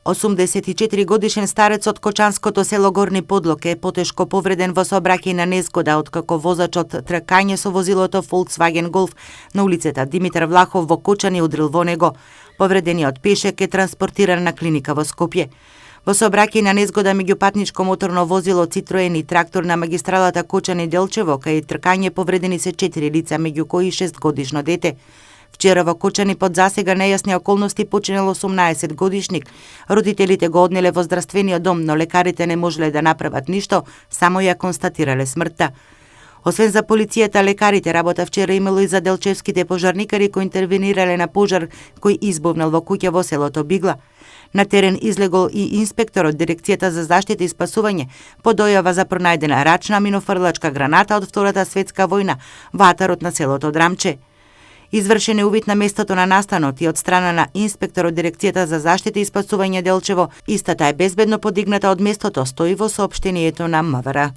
84 годишен старец од кочанското село Горни Подлок е потешко повреден во сообраќајна незгода откако возачот тркање со возилото Volkswagen Golf на улицата Димитар Влахов во Кочани удрил во него. Повредениот пешек е транспортиран на клиника во Скопје. Во сообраќајна незгода меѓу патничко моторно возило Citroen и трактор на магистралата Кочани Делчево, кај тркање повредени се 4 лица, меѓу кои 6 годишно дете. Вчера во Кочани под засега нејасни околности починал 18 годишник. Родителите го однеле во здравствениот дом, но лекарите не можеле да направат ништо, само ја констатирале смртта. Освен за полицијата, лекарите работа вчера имало и за делчевските пожарникари кои интервенирале на пожар кој избувнал во куќа во селото Бигла. На терен излегол и инспектор од Дирекцијата за заштита и спасување по дојава за пронајдена рачна минофрлачка граната од Втората светска војна во атарот на селото Драмче. Извршен е увид на местото на настанот и од страна на инспектор од Дирекцијата за заштита и спасување Делчево. Истата е безбедно подигната од местото, стои во соопштението на МВР.